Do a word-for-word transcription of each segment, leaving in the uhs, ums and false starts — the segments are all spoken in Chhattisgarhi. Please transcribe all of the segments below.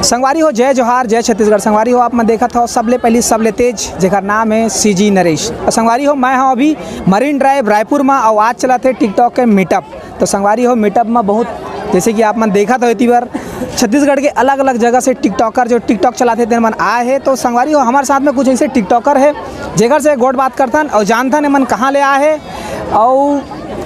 संगवारी हो, जय जोहार, जय छत्तीसगढ़। संगवारी हो, आप मन देखत हो सबले पहली, सबले तेज, जेकर नाम है सीजी नरेश। और संगवारी हो, मैं हूँ अभी मरीन ड्राइव रायपुर में, और आज चलत हे TikTok के मीटअप। तो संगवारी हो, मीटअप में बहुत, जैसे कि आप मन देखत हो, इतनी बार छत्तीसगढ़ के अलग-अलग जगह से TikToker जो TikTok चलाथे, तेन मन आए हे। तो संगवारी हो, हमारे साथ में कुछ ऐसे TikToker है, जेकर से गोठ बात करथन और जानथन, एमन कहाँ ले आए हे और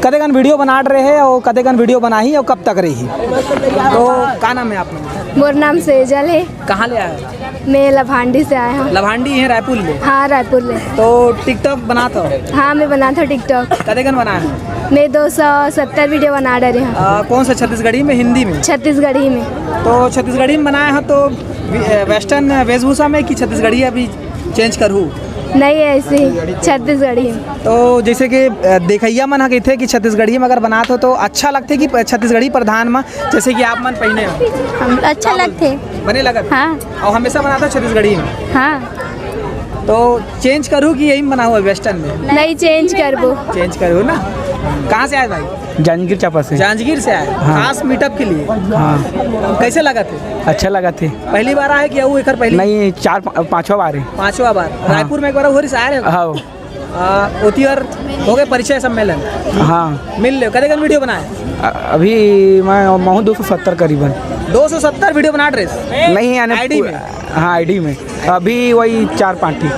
कतेकन video बनात रहे हे और कतेकन video बनाही और कब तक रही। तो का नाम है आप मन? मोर नाम सेजल है। कहाँ ले आए हो? मैं लभांडी से आया हूँ। लभांडी है रायपुर ले? हाँ, रायपुर ले। तो TikTok बनात हो? हाँ, मैं बनात हूँ TikTok। कतेकन बनाए हो? मैं दो सौ सत्तर video बना डारे हूँ। आ, कौन सा, छत्तीसगढ़ी में, हिंदी में? छत्तीसगढ़ी में। तो छत्तीसगढ़ी में बनाए हो तो वि-, western वेशभूषा में कि छत्तीसगढ़ी अभी change करहू? नहीं, ऐसे ही छत्तीसगढ़ी में। तो जैसे कि, अ, देखइया मन ह कहिथे कि छत्तीसगढ़ी में अगर बनात हो तो अच्छा लगथे कि प-, छत्तीसगढ़ी प्रधान में, जैसे कि आप मन पहिने हो? हम, अच्छा का लगथे। बोलथे? बने लगत? हाँ। और हमेशा बनात हो छत्तीसगढ़ी में? हाँ। तो change करहू कि यही में बनाहू western में? नहीं, change करबो। Change करहू ना। कहाँ से आए भाई? जांजगीर चांपा से। जांजगीर से आए? हाँ। खास मीटअप के लिए? हाँ। कैसे लगत हे? अच्छा लगत हे। पहली बार आए कि अउ एकर पहली? नहीं, चार पा-, पांचवा बार है। पांचवा बार। हाँ। रायपुर में एक बार और से आए रहे? हाँ। आ, ओती बार हो गए परिचय सम्मेलन। हाँ। मिल ले, कतेकन video बनाए? अ-, अभी मैं महू दो सौ सत्तर करीबन। दो सौ सत्तर video बना रहे? नहीं, यानी ID पू-, में? हाँ, ID में। अभी वही चार पाँच ठी।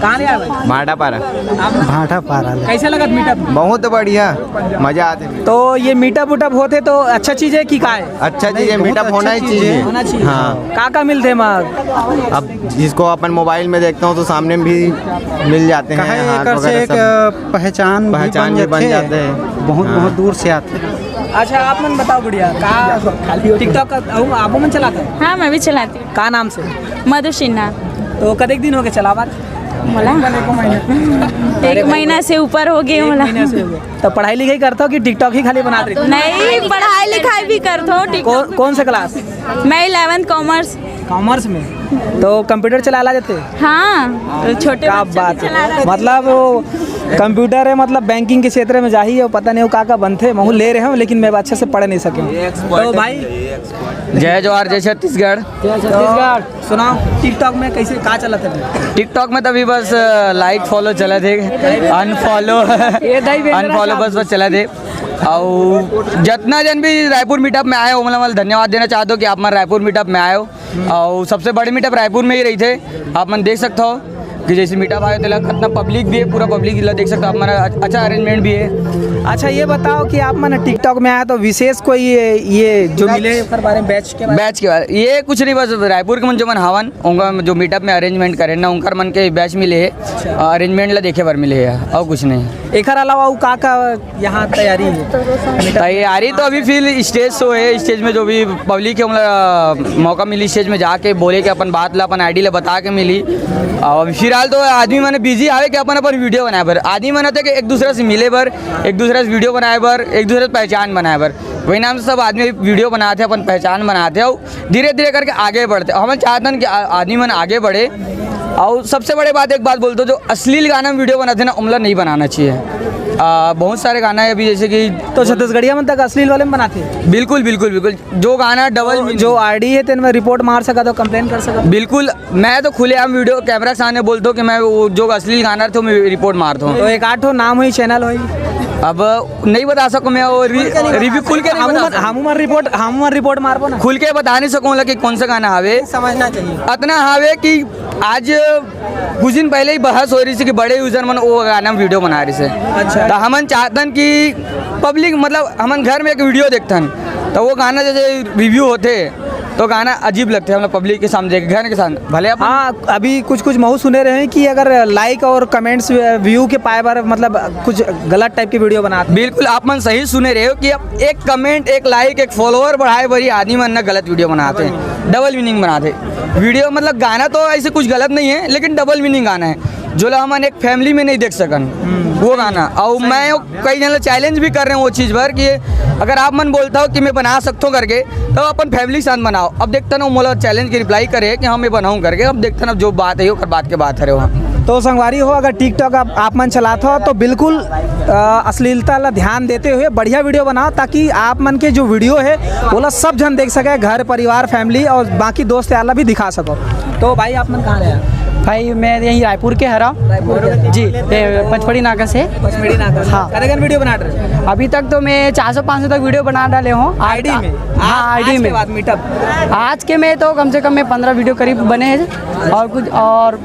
कहाँ ले आए भाई? भाटापारा। आप? भाटापारा ले। कैसे लगत मीटअप? बहुत बढ़िया, मजा आते। तो ये मीटअप उटअप होथे तो अच्छा चीज है कि का है? अच्छा चीज है, नहीं, बहुत मीटअप अच्छा होना ही चीज चाहिए। है। होना चाहिए। हाँ। का का मिलथे एमा? अब जिसको अपन मोबाइल में देखता हूँ तो सामने में भी मिल जाते हैं, कहे हाथ एकर से वगैरह एक, सब। अ, पहचान भी पहचान बन भी बन जाथे। जाते हैं। बहुत, हाँ। बहुत दूर से आते हैं। अच्छा, आप मन बताओ गुड़िया, का TikTok का, अउ आप मन चलाते हैं? हाँ, मैं भी चलाती हूँ। का नाम से? मधु सिन्हा। तो कतेक दिन हो गए चलावत? मोला? एक महीना से ऊपर हो गए एक मोला। महीना से हो गए। तो पढ़ाई लिखाई करता हो कि TikTok ही खाली बनात रही? नहीं, पढ़ाई लिखाई भी करता हूँ, TikTok कौन, भी कौन से class? मैं eleventh commerce। Commerce में? तो computer चला ला जाते? हाँ, तो छोटे क्या बच्चे भी बात है। चला रहे। मतलब वो computer है, मतलब banking के क्षेत्र में जाही, और पता नहीं वो का का बनथे, महू ले रहे हूँ, लेकिन मैं अच्छे से पढ़ नहीं सके। तो भाई, जय जोहार, जय छत्तीसगढ़। जय छत्तीसगढ़। सुनाओ, TikTok में कैसे, का चलत है? TikTok में तो अभी बस, अ, like follow चलत हे, unfollow, ये दाई बेंदरा unfollow साहब। बस, बस चलत हे। अउ जतना जन भी रायपुर मीटअप में आए हो, मतलब, मैं धन्यवाद देना चाहता हूँ कि आप मन रायपुर मीटअप में आए हो। अउ सबसे बड़े मीटअप रायपुर में ही रहिथे, आप मन देख सकते हो कि जैसे मीटअप आए हो, तेला कितना public भी है, पूरा public ला देख सकते हो आप मन, अच्छा arrangement भी है। अच्छा, ये बताओ कि आप मन TikTok में आए तो विशेष कोई ये, ये जो मिले, ओकर बारे में, batch के बारे में? Batch के बारे में, ये कुछ नहीं, बस रायपुर के मन जो मन हावन, उनका जो मीटअप में arrangement करे ना, उनकर मन के batch मिले है, अच्छा। Arrangement ला देखे बर मिले है, और कुछ नहीं। एकर अलावा अउ का का यहाँ तैयारी है? तैयारी तो अभी फिर stage show है, stage में जो भी public है, उनला मौका मिली stage में जाके बोले के अपन बात ला, अपन ID ला बता के मिली। और अभी फिलहाल तो आदमी मन busy आवे कि अपन, अपन video बनाए बर, आदमी मन आथे कि एक दूसरे से मिले बर, एक दूसरे से video बनाए बर, एक दूसरे से पहचान बनाए बर। वही नाम से सब आदमी video बनाते हैं, अपन पहचान बनाते हैं, और धीरे धीरे करके आगे बढ़ते। हम चाहतन कि आ-, आदमी मन आगे बढ़े। और सबसे बड़े बात, एक बात बोलते, जो अश्लील गाना में video बनाते ना, उमला नहीं बनाना चाहिए। आ, बहुत सारे गाना है अभी, जैसे कि तो छत्तीसगढ़िया मन तक अश्लील वाले में बनाते? बिल्कुल, बिल्कुल, बिल्कुल। जो गाना double तो meaning जो ID है, तेन में report मार सका, तो complain कर सका। बिल्कुल, मैं तो खुलेआम video camera के सामने बोलता हूँ कि मैं वो जो अश्लील गाना रहे, तो मैं report मारता हूँ। तो एक आध ठो नाम होई, channel होई। अब नहीं बता सकूँ मैं, वो रि-, review खुल के नहीं बता सकूँ। हमू मन report, हमू मन report मारबो ना। खुल के बता नहीं सकूँ कि कौन सा गाना हवे। समझना चाहिए। अतना हवे कि आज कुछ दिन पहले ही बहस हो रही थी कि बड़े user मन वो गाना में video बना रही से। अच्छा। तो हमन चाहतन कि public, मतलब, हमन घर में एक video देखतन, तो वो गाना जैसे review होते, तो गाना अजीब लगते, मतलब, public के सामने, घर के सामने, भले अपन हाँ, अभी कुछ कुछ महू सुने रहे हैं कि अगर like और comments, view के पाए बर, मतलब, कुछ गलत type की video बनाते। बिल्कुल, आप मन सही सुने रहे हो कि अब एक comment, एक like, एक follower बढ़ाए बर ही आदमी मन ना गलत video बनाते हैं, double meaning बनाते। Video, मतलब, गाना तो ऐसे कुछ गलत नहीं है, लेकिन double meaning गाना है, जो ला हमन एक family में नहीं देख सकन, वो गाना। और मैं कई जन ला challenge भी कर रहे हूँ वो चीज़ पर कि अगर आप मन बोलता हो कि मैं बना सकता हूँ करके, तब अपन family के साथ बनाओ। अब देखता ना, मोला challenge के reply करे कि हाँ, मैं बनाऊँ करके। अब देखता ना, जो बात है, ओकर बात के बात हरे वहाँ। तो संगवारी हो, अगर TikTok आप, आप मन चलात हो तो बिल्कुल, अ, अश्लीलता ला ध्यान देते हुए बढ़िया वीडियो बनाओ, ताकि आप मन के जो वीडियो है ओला सब झन देख सके, घर परिवार, फैमिली और बाकी दोस्त यार ला भी दिखा सको। तो भाई, आप मन कहाँ रहे हैं? भाई, मैं यहीं रायपुर के हरा। रायपुर के? जी, ये पचमढ़ी नाका से। पचमढ़ी नाका से। हाँ। कतेकन वीडियो बनात रहे? अभी तक तो मैं चार सौ पाँच सौ तक वीडियो बना डाले हूँ। आईडी में? हाँ, आज, आईडी आज के में। बाद मीटअप? आज के में तो कम से कम मैं पन्द्रह वीडियो करीब बने हैं और कुछ और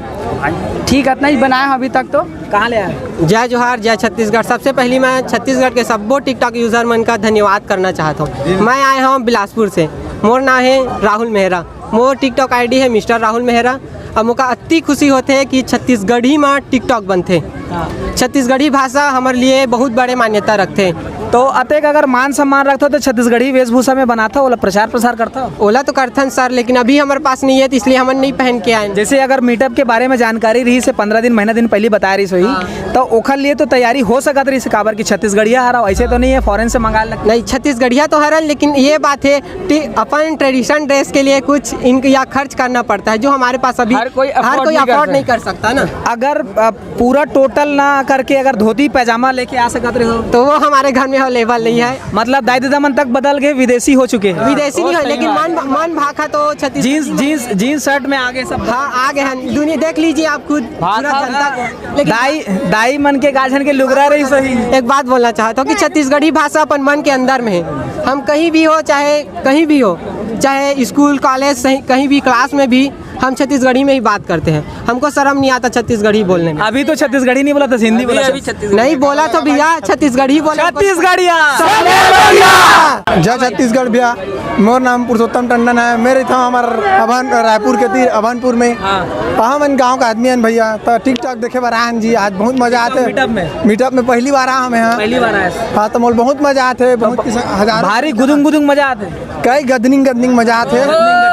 ठीक, इतना ही बनाया हूँ अभी तक तो। कहाँ ले आए? जय जोहार, जय छत्तीसगढ़। सबसे पहली मैं छत्तीसगढ़ के सब्बो TikTok यूजर मन का धन्यवाद करना चाहता हूँ। मैं आए हूँ बिलासपुर से। मोर नाम है राहुल मेहरा। मोर TikTok आईडी है मिस्टर राहुल मेहरा। अब मोका अति खुशी होथे कि छत्तीसगढ़ी मा TikTok बनथे। हाँ। छत्तीसगढ़ी भाषा हमर लिए बहुत बड़े मान्यता रखथे। तो अतेक अगर मान सम्मान रखथो तो छत्तीसगढ़ी वेशभूषा में बनाथो, ओला प्रचार प्रसार करथो? ओला तो करथन सर, लेकिन अभी हमर पास नहीं है, तो इसलिए हमन नहीं पहन के आए। जैसे अगर मीटअप के बारे में जानकारी रही से पन्द्रह दिन, महीना दिन पहले बताए रही सोई, हाँ। तो ओखर लिए तो तैयारी हो सकत रही से, काबर कि छत्तीसगढ़िया हरा, ऐसे तो नहीं है फॉरेन से मंगा लग। नहीं, छत्तीसगढ़िया तो हरन, लेकिन ये बात है कि अपन ट्रेडिशन ड्रेस के लिए कुछ इनका खर्च करना पड़ता है, जो हमारे पास अभी हर कोई हर अफोर्ड कोई नहीं कर अफोर्ड सकता। नहीं कर सकता ना। अगर, अ, पूरा टोटल ना करके अगर धोती पैजामा लेके आ सकत रहे हो? तो वो हमारे घर में अवेलेबल नहीं है। मतलब दाई ददा मन तक बदल के विदेशी हो चुके हैं। विदेशी नहीं हो, लेकिन मन, मन भाखा तो छत्तीस जींस, जींस, जींस शर्ट में आगे सब। हाँ, आगे हैं। दुनिया देख लीजिए आप खुद, पूरा जनता को। लेकिन दाई, दाई मन के गाजन के लुगरा रही सही। एक बात बोलना चाहता हूँ कि छत्तीसगढ़ी भाषा अपन मन के अंदर में है। हम कहीं भी हो, चाहे कहीं भी हो, चाहे स्कूल, कॉलेज, सही, कहीं भी क्लास में भी हम छत्तीसगढ़ी में ही बात करते हैं। हमको शर्म नहीं आता छत्तीसगढ़ी बोलने में। अभी तो छत्तीसगढ़ी नहीं बोला था, हिंदी बोला था। नहीं बोला तो भैया, छत्तीसगढ़ी बोला। छत्तीसगढ़िया। जय छत्तीसगढ़ भैया, मोर नाम पुरुषोत्तम टंडन है। मैं रहता हूँ हमार अभन, रायपुर के तीर अभनपुर में। हाँ। हमन गांव का आदमी हन भैया, तो TikTok देखे बर आए हन जी। आज बहुत मजा आते। मीटअप में? मीटअप में पहली बार आए हम यहाँ। पहली बार आए। हाँ, तो मोल बहुत मजा आते, बहुत किस-, हजारों भारी गुदुंग गुदुंग मजा आते। कई गदनिंग गदनिंग मजा आथे।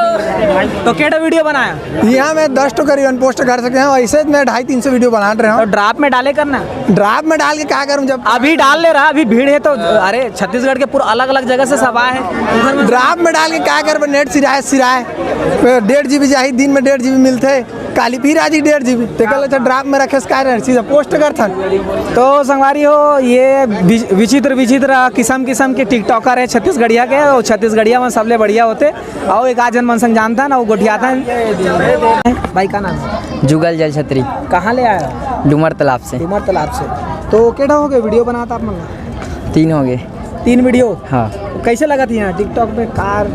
तो केटा वीडियो बनाया? यहाँ मैं दस ठो करीबन पोस्ट कर सकते हैं, ऐसे मैं ढाई तीन सौ वीडियो बना रहे तो हूँ। ड्रॉप में डाले करना। ड्रॉप में डाल के क्या करूँ जब अभी डाल ले रहा, अभी भीड़ है तो। अरे, छत्तीसगढ़ के पूरा अलग अलग जगह से सब आए हैं। ड्रॉप में डाल के क्या करबे, नेट सिराए सिराए, डेढ़ जीबी जाही, दिन में डेढ़ जीबी मिलते, काली फिर आज ही डेढ़ जीबी। ते कल अच्छा ड्रॉप में रखे से का रहे, सीधा पोस्ट करथन। तो संगवारी हो, ये वि-, विचित्र विचित्र किसम किसम के टिकटॉकर है छत्तीसगढ़िया के, और छत्तीसगढ़िया में सबले बढ़िया होते। आओ एक आध झन मन संग जानथन, वो गोठियाथन। भाई का नाम है? जुगल जल छत्री। कहाँ ले आया? डूमर तालाब से। डूमर तालाब से। तो केटा हो गए वीडियो बनाता आप मन ला? तीन हो गए। तीन वीडियो? हाँ। कैसे लगा थी यहाँ टिकटॉक पे कार?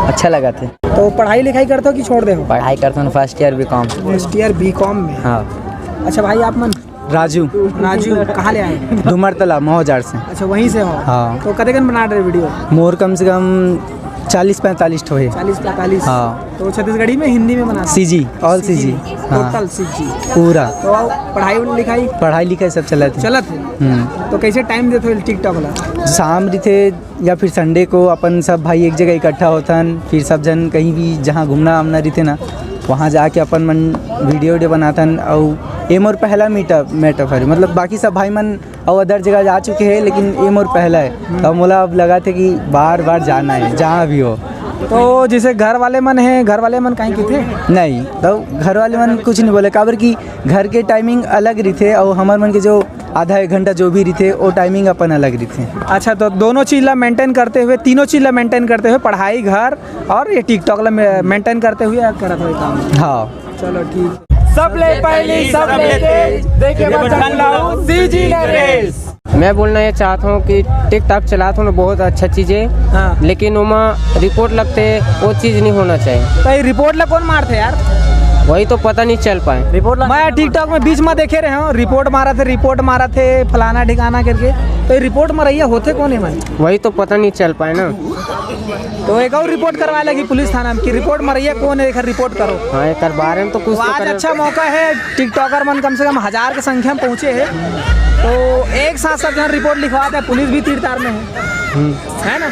अच्छा लगा थे। तो पढ़ाई लिखाई करते हो कि छोड़ दे हो? पढ़ाई करते हो, first year BCom. First year BCom में। हाँ। अच्छा भाई, आप मन? राजू। राजू, कहाँ ले आए? डूमर तालाब, महोजाड़ से। अच्छा, वहीं से हो? हाँ। तो कते कन बना रहे वीडियो? मोर कम से कम चालीस पैंतालीस ठो है। चालीस पैंतालीस? हाँ। तो छत्तीसगढ़ी में, हिंदी में बना? CG, all CG. सीजी। हाँ। Total CG. पूरा। तो पढ़ाई लिखाई? पढ़ाई लिखाई सब चलत है। चलत है? हम्म। तो कैसे टाइम देते हो टिकटॉक वाला? शाम रहिथे या फिर संडे को अपन सब भाई एक जगह इकट्ठा होथन, फिर सब जन कहीं भी जहाँ घूमना आमना रहिथे ना, वहाँ जाके अपन मन वीडियो वीडियो बनाथन। अउ ये मोर पहला मीटअप, मीटअप हरे, मतलब बाकी सब भाई मन अउ अदर जगह जा चुके हैं, लेकिन ये मोर पहला है। तो मोला अब लगा थे कि बार बार जाना है जहाँ भी हो। तो जैसे घर वाले मन हैं, घर वाले मन काहे किथे? नहीं, तो घर वाले मन कुछ नहीं बोले, काबर कि घर के टाइमिंग अलग रहिथे और हमर मन के जो आधा एक घंटा जो भी रहिथे, वो टाइमिंग अपन अलग रहिथे। अच्छा, तो दोनों चीज ला मेंटेन करते हुए, तीनों चीज ला मेंटेन करते हुए, पढ़ाई, घर और ये टिकटॉक ला मे-, मेंटेन करते हुए करत हो ये काम? हाँ। चलो ठीक। सबले पहली, सबले तेज, देखे बचन लाऊ, सीजी नरेश। मैं बोलना ये चाहता हूँ कि टिकटॉक चलात हो ना, बहुत अच्छा चीज है। हाँ। लेकिन ओमा रिपोर्ट लगते, वो चीज नहीं होना चाहिए। तो ये रिपोर्ट ला कौन मारथे यार? वही तो पता नहीं चल पाए। रिपोर्ट ला मैं टिकटॉक में बीच में देखे रहे हूँ, रिपोर्ट मारथे, रिपोर्ट मारथे, फलाना ठिकाना करके। तो ये रिपोर्ट मरैया होथे कौन है भाई? वही तो पता नहीं चल पाए ना। तो एक और रिपोर्ट करवाए लगी पुलिस थाना में कि रिपोर्ट मरैया कौन है, एक रिपोर्ट करो। हाँ, एक बारे में तो कुछ तो तो आज करे। अच्छा मौका है, टिकटॉकर मन कम से कम हजार के संख्या में पहुँचे हैं, तो एक साथ सब जन रिपोर्ट लिखवाते हैं, पुलिस भी तीर तार में है, हम्म। है ना?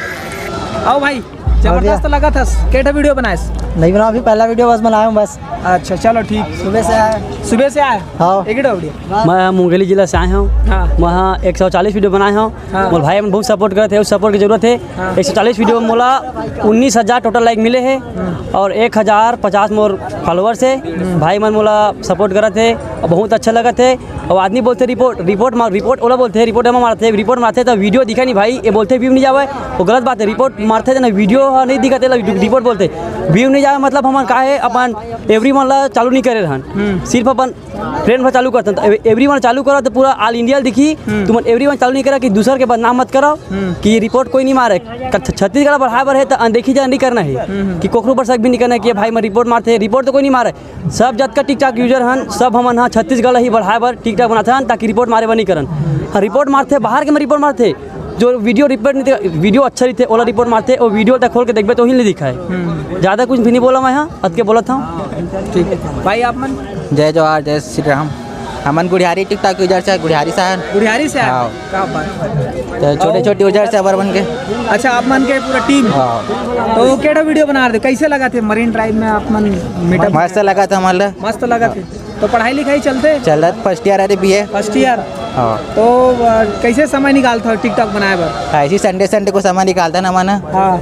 आओ भाई, जबरदस्त और क्या? लगा था। केठा वीडियो बनाए? नहीं बनाओ, अभी पहला वीडियो बस बनाया हूँ बस। अच्छा, चलो ठीक। सुबह से आए। सुबह से आए? हाँ। एक ही वीडियो? मैं मुंगेली जिला से आए हूँ। हाँ। वहाँ एक सौ चालीस वीडियो बनाए हूँ। हाँ। मोर भाई मन बहुत सपोर्ट करत हे, उस सपोर्ट की जरूरत है। हाँ। एक सौ चालीस वीडियो में मोला उन्नीस हजार टोटल लाइक मिले हैं। हम्म। और एक हजार पचास मोर फॉलोअर्स है। हम्म। भाई मन मोला सपोर्ट करत है। अब बहुत अच्छा लगत हे। अब आदमी बोलथे, "रिपोर्ट, रिपोर्ट मार, रिपोर्ट ओला बोलथे, रिपोर्ट एमा मारथे, रिपोर्ट मारथे त वीडियो दिखय नहीं भाई, ये बोलथे व्यू नहीं जावय, वो गलत बात हे। रिपोर्ट मारथे त ना वीडियो ह नहीं दिखत, एला रिपोर्ट बोलथे। व्यू नहीं जावय मतलब हमन का हे, अपन एवरीवन ला चालू नहीं करे रहन, हम्म। सिर्फ अपन फ्रेंड भर चालू करथन। त एवरीवन चालू करो त पूरा ऑल इंडिया दिखी, हम्म। तुमन एवरीवन चालू नहीं करा कि दूसर के बदनाम मत करो हम्म। कि रिपोर्ट कोई नहीं मारे। क-, छ-, छत्तीसगढ़ बढ़ाए बर हे त अनदेखी जान नहीं करना हे हम्म। कि कोखरू पर शक भी नहीं करना हे कि ये भाई मन रिपोर्ट मारथे, रिपोर्ट तो कोई नहीं मारे। सब जतका TikTok यूजर हन, सब हमन ह छत्तीसगढ़ ही बढ़ाए बर TikTok बनाथन, ताकि रिपोर्ट मारे बर नहीं करन। हाँ, रिपोर्ट मारथे, बाहर के में रिपोर्ट मारथे, जो वीडियो रिपोर्ट नहीं, वीडियो अच्छा रहिथे, ओला रिपोर्ट मारथे, वो वीडियो तक खोल के देखबे तो ही नहीं दिखाए। हम्म। ज़्यादा कुछ भी नहीं बोला मैं, हाँ, अतके बोलत हूँ। ठीक है भाई, आप मन? जय जोहार, जय श्री राम। हमन गुढ़ियारी TikTok यूजर से, गुढ़ियारी से हन। गुढ़ियारी से आए? हाँ। का बात है। तो छोटे छोटे यूजर से अबर बन के। अच्छा, आप मन के पूरा टीम। हाँ। तो केटा वीडियो बना रहे थे, कैसे लगा थे मरीन ड्राइव में आप मन मीटअप? मस्त लगा था हमारे। मस्त लगा थे। तो पढ़ाई लिखाई चलते? चल रहा, फर्स्ट ईयर अरे बीए। First year. हाँ। तो अ, कैसे समय निकालता हो TikTok बनाए बर? ऐसी संडे संडे को समय निकालता ना माना। हाँ।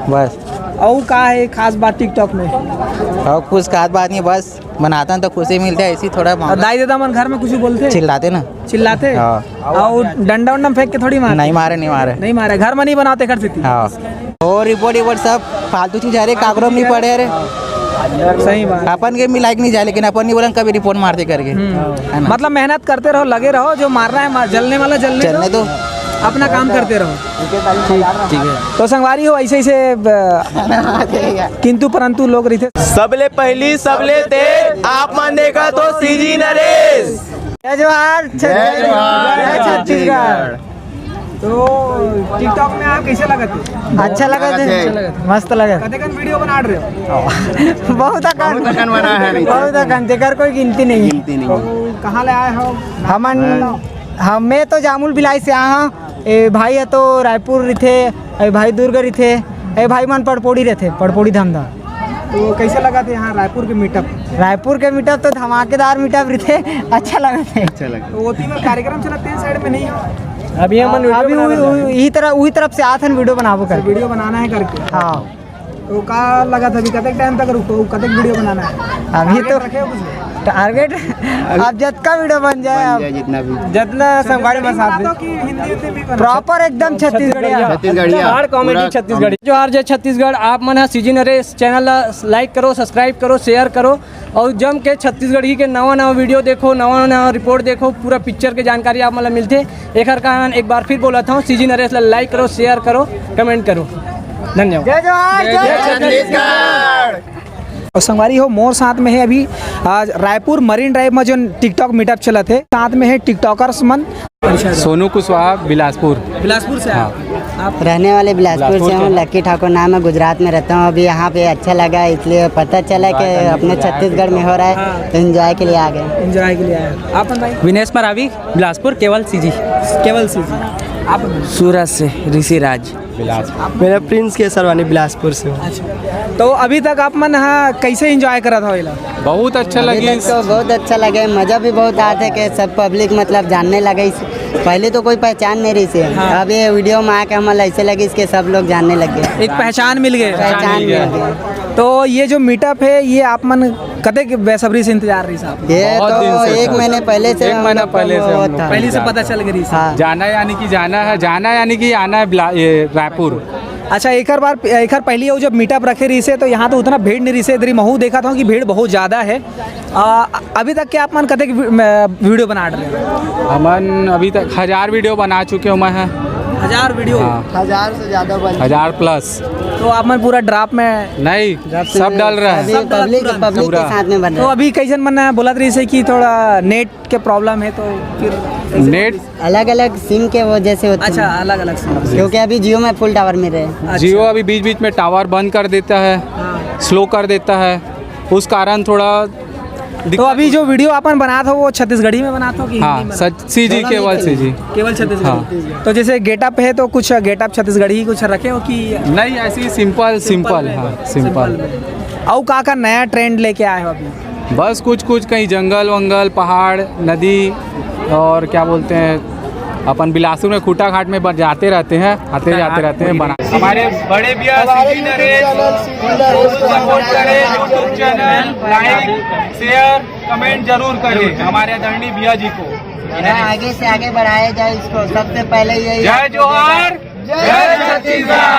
बस। और का है खास बात TikTok में? और कुछ खास बात नहीं, बस बनाता हूँ तो खुशी मिलता है, ऐसी थोड़ा और मामला। दाई ददा मन घर में कुछ बोलते? चिल्लाते ना। चिल्लाते? हाँ। और डंडा उंडा में फेंक के थोड़ी मार? नहीं मारे, नहीं मारे। नहीं मारे, घर में नहीं बनाते कर सकती? हाँ। और रिपोर्ट रिपोर्ट सब फालतू चीज, अरे कागरो में नहीं पड़े, अरे। सही बात। अपन के भी लाइक नहीं जाए, लेकिन अपन नहीं बोलन कभी रिपोर्ट मारते करके। हम्म। है ना? मतलब मेहनत करते रहो, लगे रहो, जो मारना है मार, जलने वाला जलने चलने दो। दो। अपना काम करते रहो। ठीक, ठीक है। तो संगवारी हो, ऐसे ऐसे, अ, किंतु परंतु लोग रहिथे। सबले पहली, सबले तेज, आप मन देखा तो सीजी नरेश। जय जोहार, जय जोहार, जय छत्तीसगढ़। तो TikTok में आप कैसे लगत हे? अच्छा लगत हे। अच्छा लगत हे। मस्त लगत हे। कतेकन वीडियो बना रहे हो? बहुत अकन। बहुत अकन बना है, नहीं। बहुत अकन, जेकर कोई गिनती नहीं है। गिनती नहीं। तो कहाँ ले आए हो? हमन, हम, मैं तो जामुल बिलाई से आया हूँ। ए भाई है तो रायपुर रहिथे, ए भाई दुर्ग रहिथे, ए भाई मन पड़पोड़ी रहिथे, पड़पोड़ी धमधा। तो कैसे लगत हे यहाँ रायपुर के मीटअप? रायपुर के मीटअप तो धमाकेदार मीटअप रहिथे, अच्छा लगत हे। अच्छा लगा। तो ओती में कार्यक्रम चलत हे, साइड में नहीं हो? अभी हमन अभी वीडियो उ-, बना रहे उ-, हैं। यही तरह, वही तरफ से आथन वीडियो बनाबो करके। वीडियो बनाना है करके। हाँ। तो का लगत हे अभी कतेक टाइम तक रुको, कतेक वीडियो बनाना है? अभी तो टारगेट रखे हो कुछ? टारगेट अब जतका वीडियो बन जाए, बन अब जाए जितना भी। जितना सब गाड़ी में साथ बनाते हो कि हिंदी, हिंदी में बनाते हो? प्रॉपर एकदम छत्तीसगढ़िया। छत्तीसगढ़िया। हार्ड कॉमेडी पूरा छत्तीसगढ़ी। जोहार जय छत्तीसगढ़, आप मन ह सीजी नरेश चैनल ला लाइक करो, सब्सक्राइब करो, शेयर करो और जम के छत्तीसगढ़ी के नवा नवा वीडियो देखो, नवा नवा रिपोर्ट देखो, पूरा पिक्चर के जानकारी आप मन ला मिलथे। एखर कारण एक बार फिर बोलत हूँ, सीजी नरेश ला लाइक करो, शेयर करो, कमेंट करो। धन्यवाद। जय जोहार, जय जय छत्तीसगढ़। और संगवारी हो, मोर साथ में है अभी आज रायपुर मरीन ड्राइव में जो TikTok मीटअप चलत हे, साथ में है टिकटॉकर्स मन। सोनू कुशवाहा, बिलासपुर। बिलासपुर से हाँ। आप? रहने वाले बिलासपुर बिलासपुर से हूँ, से। लक्की ठाकुर नाम है, गुजरात में रहता हूँ। अभी यहाँ पे अच्छा लगा, इसलिए पता चला कि अपने छत्तीसगढ़ में हो रहा है, हाँ। तो एंजॉय के लिए आ गए। एंजॉय के लिए आए। आप भाई? विनेश मरावी, बिलासपुर, केवल सीजी। केवल सीजी। आप? सूरत से ऋषिराज। बिलासपुर। मेरा प्रिंस केसरवानी, बिलासपुर से हूँ। अच्छा, तो अभी तक आप मन हा कैसे एंजॉय करत हो एला? बहुत अच्छा अभी लगी। तक तो बहुत अच्छा लगे, मजा भी बहुत आते कि सब पब्लिक मतलब जानने लगे इस, पहले तो कोई पहचान नहीं रहिसे। हाँ। अब ये वीडियो में आके हमला ऐसे लगिस कि सब लोग जानने लग गए। एक पहचान मिल गए। पहचान मिल गए। तो ये जो मीटअप है, ये आप मन कतेक बेसब्री से इंतजार रहिस आप? ये बहुत तो दिन से एक था। महीने पहले से एक हम महीना लोग को पहले से वो हम लोग था। पहले से इंतजार पता था। चल गई रहिस। हाँ। जाना यानी कि जाना है, जाना यानी कि आना है बिला-, ये रायपुर। अच्छा, एकर बार, एकर पहली वो जब मीटअप रखे रहिसे तो यहाँ तो उतना भीड़ नहीं रहिसे, इधर ही महू देखा था कि भीड़ बहुत ज़्यादा है। आ, अभी तक के आप मन कतेक वी-, म-, वीडियो बना रहे हो? हमन अभी तक हजार वीडियो बना चुके हूँ मैं है। हजार वीडियो? हाँ। हजार से ज़्यादा बन हजार प्लस। तो आप मन पूरा ड्रॉप में नहीं, सब डल रहा है। अभी सब डला पब्लिक, पूरा। पब्लिक के पूरा। साथ में बन तो रहा है। अभी कैसन मन बोलत रहिसे कि थोड़ा नेट के प्रॉब्लम है तो फिर नेट अलग-अलग सिम के वजह से होती है। अच्छा, अलग-अलग सिम। क्योंकि अभी जियो में फुल टावर मिल रहे हैं। अच्छा। जियो अभी बीच-बीच में टावर बंद कर देता है, हाँ। स्लो कर देता है, उस कारण थोड़ा तो दिक्कत अभी जो वीडियो अपन बनात हो वो छत्तीसगढ़ी में बनात हो कि हाँ, हिंदी में? सच, सीजी, दोनों केवल में सीजी। केवल छत्तीसगढ़ी। हाँ। तो जैसे गेटअप है तो कुछ गेटअप छत्तीसगढ़ी कुछ रखे हो कि नहीं, ऐसे ही सिंपल, सिंपल सिंपल, में? हाँ, सिंपल। सिंपल में। और का का नया ट्रेंड लेके आए हो अभी? बस कुछ कुछ, कहीं जंगल वंगल, पहाड़, नदी और क्या बोलते हैं, अपन बिलासपुर में खूंटा घाट में ब-, जाते रहते हैं, आते जाते रहते हैं, बना। हमारे बड़े भैया हमारे CG YouTube Naresh, channel, CG Naresh. Support करें, YouTube चैनल, लाइक, शेयर, कमेंट जरूर करें हमारे आदरणीय भैया जी को। आगे से आगे बढ़ाया जाए इसको, सबसे पहले यही। जय जोहार, जय छत्तीसगढ़।